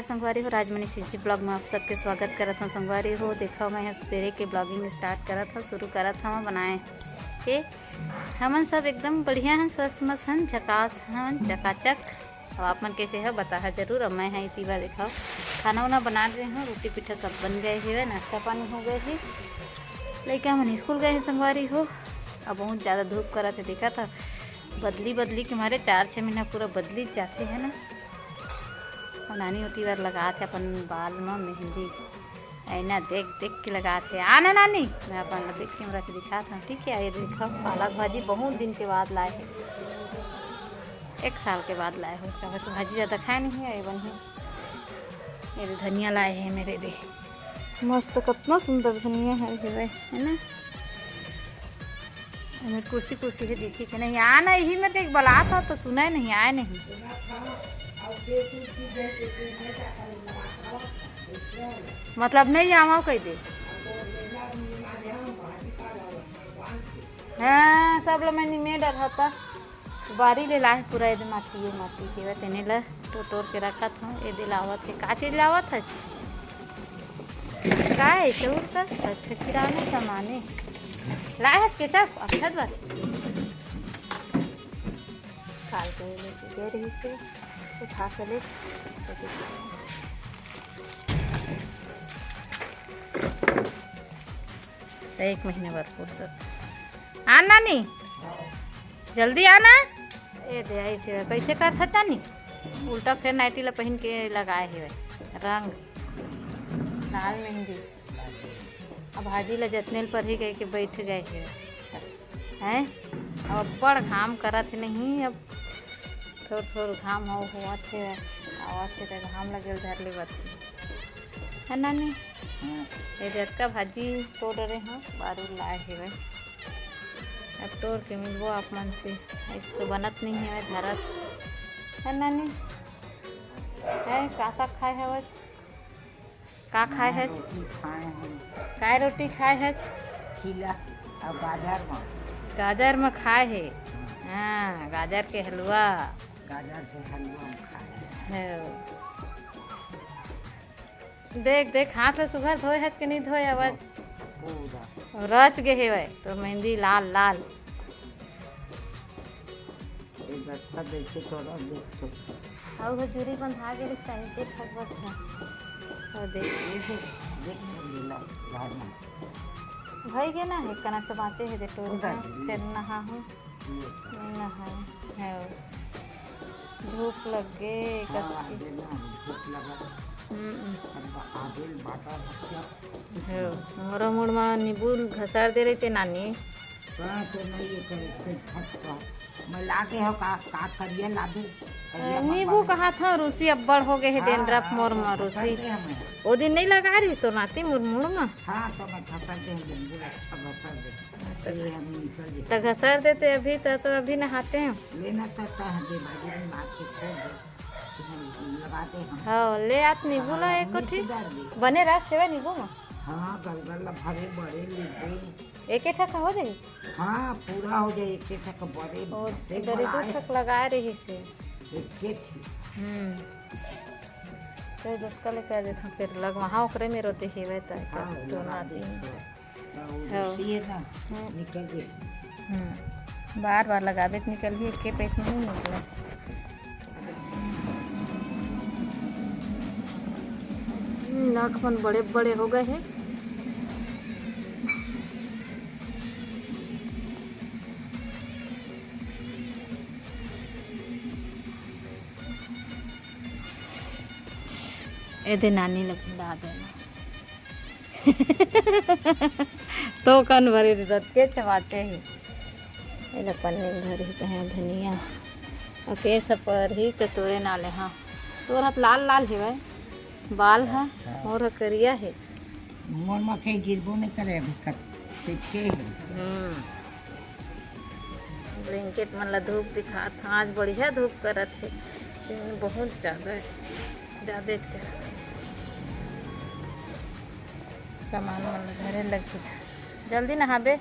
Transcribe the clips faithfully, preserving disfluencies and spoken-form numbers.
संगवारी हो, राजमणि सिंह जी ब्लॉग में आप सबके स्वागत करत हूँ। संगवारी हो, देखो, मैं ह सुबेरे के ब्लॉगिंग स्टार्ट करत हूँ, शुरू करत हूँ बनाए के। हमन सब एकदम बढ़िया हन, स्वस्थ मस्त हन, झकास हन, चकाचक। अब आप मन कैसे हो, बताहा जरूर। अब मैं ह इतनी बार, देखो, खाना उना बना रहे हूँ, रोटी पीठा सब बन गए हे, नाश्ता पानी हो गए हे। लइका मन स्कूल गए हैं, संगवारी हो। अब बहुत ज़्यादा धूप करत है, देखा था, बदली बदली के मारे चार छः महीना पूरा बदली जाते है ना। और नानी होती बार लगात है अपन बाल में मेहंदी, ऐना देख देख के लगात है। आना नानी, मैं अपन ला देख कैमरा से दिखात हूँ, ठीक है। ये देखो, पालक भाजी बहुत दिन के बाद लाए है, एक साल के बाद लाए हो, काबर कि भाजी ज़्यादा खाए नहीं है, ये बन है। ये दे धनिया लाए है मेरे दे, मस्त, कितना सुंदर धनिया है, ये है ना। हमें कुर्सी कुर्सी से दिखी के नहीं आना, यही मेरे को एक बलात हो तो सुना ही नहीं, आए नहीं। मतलब नहीं आवा कह दे। हाँ, सब लोग मैं निमे डर होता। बारी ले लाए पूरा, ये माटी, ये माटी के बा, तेने ला तो तोड़ के रखत हूँ। ये दे लावत है, का चीज लावत है? का है? चाउर का? अच्छा, किराना सामान है। लाए है केचप, अच्छा बा। काल के ले के गए रही से, उठा के ले। तो एक महीना बाद फुर्सत। आ नानी, जल्दी आना। ए दे, ऐसे कैसे कर सकता नी? उल्टा फेर नाइटी ला पहन के लगाए हे रंग, लाल मेहंदी। अब भाजी ला जतने ल परही कह के बैठ गए हे, हैं? अब बड़ घाम करत हे नहीं, अब थोर थोर घाम हो होवत हे, आवत हे त घाम लगे ल धर ले बत हे, है नानी? हाँ। ये जतका भाजी तोड़ रहे हो, बारू लाए हेवय। अब तोड़ के मिलबो आप मन से। ऐसे तो बनत नहीं है धरत, है नानी? है का साग खाए हवच? का खाए हच? रोटी खाए हैं। काय रोटी खाए हच? खीला और गाजर में। गाजर में खाए है। हाँ, गाजर के हलवा। गाजर के हलवा में खाए हैं। हो। देख देख, हाथ ल सुघर धोए हच के नहीं धोए हवच? पूरा। रच गे हेवय तो मेहंदी लाल लाल। ये बच्चा जैसे थोड़ा देख तो। अउ हजूरी बंधा गे रिस टाइम पे फक बस है। और देख। ये देख, देख तो लीला घर में। भई गे ना, एक कनक तो बाँचे हे दे टोरी उधर में, भी। फिर नहा हूँ। ये सब। नहा, है। धूप लग गे, हाँ, कस की। ये ना, धूप लगा। हम्म। अब आदिल बाटा बच्चा। हो, मोरो मुड़ मा नींबू घसार दे रही थे नानी। हाँ, तो नहीं ये करे, कोई फटका। मैं लागे हो का, का करिया लाबे? करिया नींबू मंगवा ले। कहा था, रूसी अब्बड़ हो गए हे, हाँ, dandruff हाँ, मोर तो मा, रूसी। घसर दे हमें। वो दिन नहीं लगा रही तो नाती मुड़ मुड़ मा। हाँ, तो मैं घसर दे हूँ, नींबू अच्छा घसर दे। तो ये हम निकल जेते। तो घसर देते अभी, तो, तो अभी नहाते हैं। लेना तो, तो हदे भाजी में मार के छोड़ दे। कि हम लगा दे हम। हाँ, ले आत नींबू ला हाँ, एक मिर्च कोठी। डाल दे। बने रस सेवा नींबू में। हाँ, गलगल ला भरे बड़े नींबू। एक एक ठक हो जाई? हाँ, पूरा हो जाई, एक एक ठक बड़े। ओ, एक बार इधर आए। ठक लगाए रही से। एक एक ठक। हम्म। तो दस का लेके आ जाता फिर लग वहाँ ओकरे में रोते ही रहता है, हाँ, तो लगा ना दे। तो हाँ। उसी है ना, हम्म। निकल गई। हम्म। बार बार लगाबे तो निकल ही, एके पैक में नहीं निकले। हम्म, नाक मन बड़े बड़े हो गए हैं। ए दे नानी लग ला देना। तो कन भरे दे दत के चबाचे ही। एला पन्नी में भरे ही कहे धनिया। और के सपर ही तो तोरे नाले, हाँ। तोर हाथ लाल लाल ही भाई। बाल हा, हाँ। मोर हा करिया है। मोर मा के गिरबो नहीं करे अभी कत, चिपके ही। हम्म। ब्लैंकेट मन ला धूप दिखात हा, आज बढ़िया धूप करत हे, लेकिन बहुत ज़्यादा, ज़्यादा करत हे। सामान मन ला धरे लग गे। जल्दी नहाबे।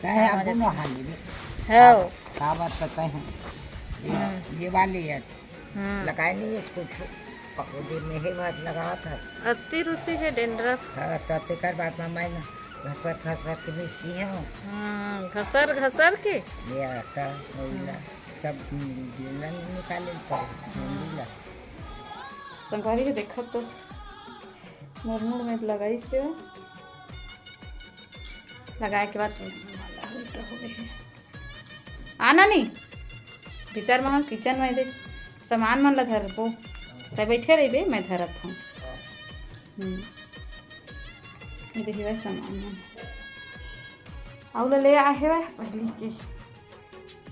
काहे आगू नहा लेबे? हो। का, का बात पता है? ये, हम्म। ये वाली है। हम्म। लगाए नहीं है कुछ, पकौड़े में ही बात लगावत है। अति रूसी है dandruff। हाँ, तो तेकर बाद में मैं ना घसर घसर के मिसी हूँ। हम्म, घसर घसर के। ये आता वही ला, सब गिलन निकाले पड़े, मेहंदी ला। संगवारी के देखत तो मुरमुर में लगाई से, लगाए के बाद उल्टा हो गई। आना नहीं भीतर में, हम किचन में दे सामान मन ला धरबो, तै बैठे रहिबे, मैं धरत हूँ। हम्म। ये देखिए सामान मन। आऊ ला ले आए हे पहली के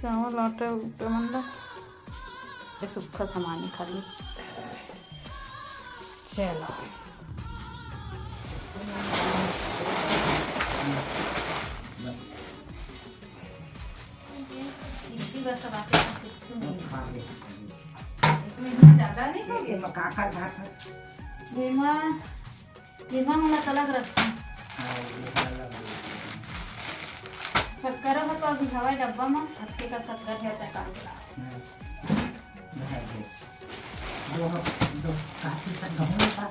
चावल, आटा, उटा मन ला। ये सूखा सामान है खाली। चलो। इतनी बस बातें कुछ नहीं। इसमें इतना ज्यादा नहीं ये, ये मका का भात है। ये माँ, ये माँ मला अलग रखती। हाँ, ये अलग रखती। शक्कर हो तो अभी हवाई डब्बा में अत्ते का शक्कर है, तय काल के लाओ। हाँ। दो, दो, काफी तक गहूं का।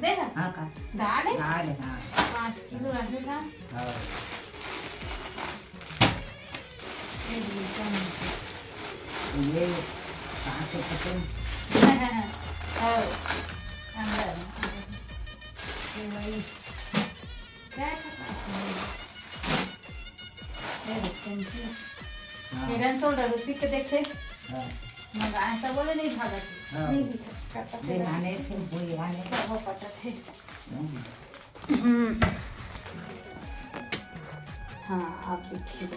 दे ना। हाँ, का। दाल है? दाल है, हाँ। पाँच किलो रहेगा। हाँ। ये भी कम है। ये कहाँ से खत्म? हाँ, अंदर। ये वही। क्या खत्म? ये देखते हैं जी। हाँ। Head and Shoulder उसी के देखे। हाँ। मंगाए तो बोले नहीं भागा थी। हाँ। नहीं दिखा, करता ये थे। आने से कोई आने का वो पता थे। हम्म। हम्म। हाँ, आप देखिए,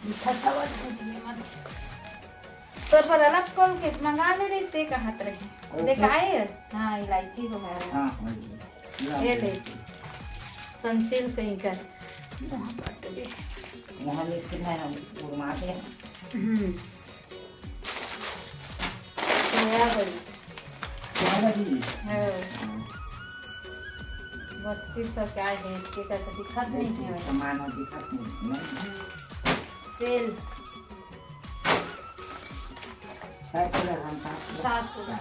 दिखा था वो, कुछ नहीं मत। तोर पर अलग Colgate मंगा ले रही, ते कहत रही। Colgate? देखाए? हाँ, इलायची हो है। हाँ, हाँ, ये ले। Sunsilk कहीं का। वहाँ पट गए। वहाँ लेके मैं उड़वा दे। हम्म। सोया बड़ी। सोया बड़ी? हाँ। हाँ। बत्तीस सौ क्या है, इसके का तो दिखत नहीं है। सामान और दिखत नहीं है। हम्म। तेल। सात किलो धान, सात किलो। सात किलो।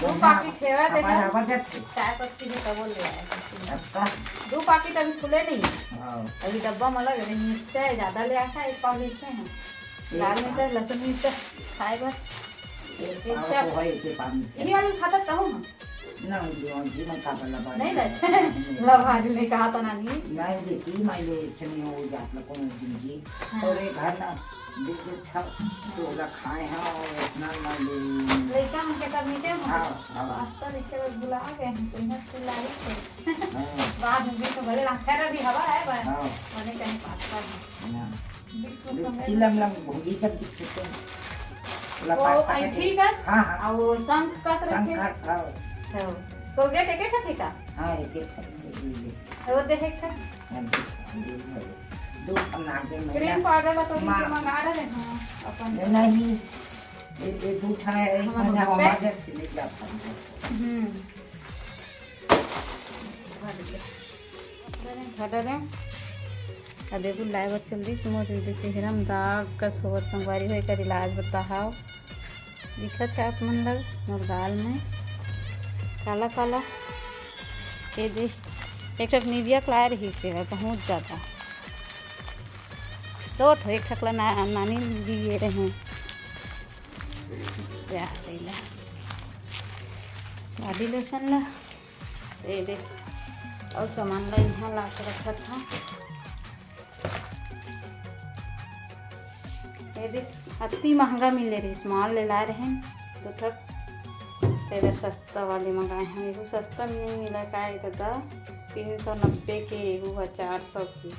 दो पाकिट हेवा दे हमारे ना। हमारे जाते। चाय पत्ती भी तबो ले आए। अच्छा। दो पाकिट अभी खुले नहीं। हाँ। अभी डब्बा में लग रही मिर्चा है, ज्यादा ले आखा, एक पाव लेते हैं। एक लाल पाव। मिर्चा, लहसुन मिर्चा, खाए बस। एक एक पाव चाप। को है, एक पाव मिर्चा। ये वाली खाता कहूँ ना। ना, जी, जी, मैं का बोला बात नहीं, नहीं। अच्छा। नहीं। लव आज ले कहा था नानी। नहीं, बेटी, मैं ले इच्छा नहीं हो जात ला कोनो दिन जी। हाँ। और ये घर ना, बिल्कुल छप, टोला खाए हैं और इतना ना ले। लड़का हमके सब नीचे में हाँ, हाँ। पास्ता लिखे हुए भुला गए हैं, तो इन्हें चिल्ला रही थे। हाँ। बाद में भी तो बोले, "खैर, अभी हवा है, बस।" हाँ। मैंने कहीं पास्ता है। हाँ। बिल्कुल, देख, समझ तिलम लम भोगी कर दिखते हैं। वो लपाट का ऐंठी के। कस, हाँ, हाँ। आ वो शंख कस शंख रखे। कस, हाँ। हाँ। Colgate एक एक ठे का? हाँ, एक एक ठे, ये, ये, ये। वो देखे एक ठे। हाँ, दो, दो, दो, दो, हम आगे में cream ना। Powder ला तो माँ। नीचे मंगा रहे हैं, अपन। ये नहीं, ये, ये दो ठे है, एक हाँ, महीना हाँ। हमारे से ले जाता है। हम्म। भर गया। भर गया। आ देखो, लाए बच्चल दिस मोर एदे चेहरा में दाग कस होवत संगवारी हो, एकर इलाज बताहव। दिखत हे आप मन ल मोर गाल में काला काला। एदे एक ठक Nivea के लाए रहिस हे बहुत ज्यादा, दो ठो, एक ठक ला ना, नानी दिए रहे। जा रे ला। Body lotion ला। ए दे, अउ सामान ला इहाँ ला के रखत हँव। ए दे, अति महंगा मिले रहिस, mall ले लाए रहेन दो ठक, त एदे सस्ता वाले मंगाए हँव। एहू सस्ता में नइ मिला का ए ददा, तीन सौ नब्बे के, एहू ह चार सौ के।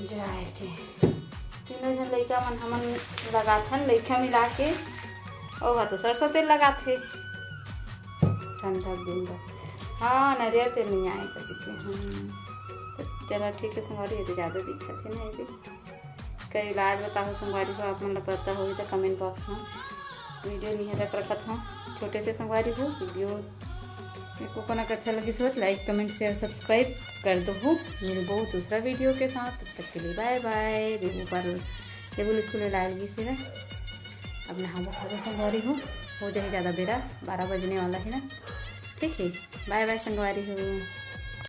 जाए के तीनों झन लइका मन हमन लगाथन, लइका मिला के। ओ हा तो सरसों तेल लगाथे ठंडा दिन बर। हाँ, नरियर तेल नइ आए कहिके। हम्म। तो चलो ठीक है संगवारी, ये तो ज़्यादा दिखत हे ना, ये भी। कर इलाज बताओ संगवारी हो, आप मन ला पता होही तो comment box में video निहे तक रखत हँव। छोटे से संगवारी हो, video कोन कोन ला अच्छा लगिस होही त like, comment, share, subscribe कर दो। मिलबो दूसरा video के साथ, तब तक के लिए bye bye। देबू पर देबू स्कूल में लायल गिस हे। अब नहाबो खाबो संगवारी हो, हो जाही ज़्यादा बेरा, बारह बजने वाला है ना। ठीक है, bye bye संगवारी हो।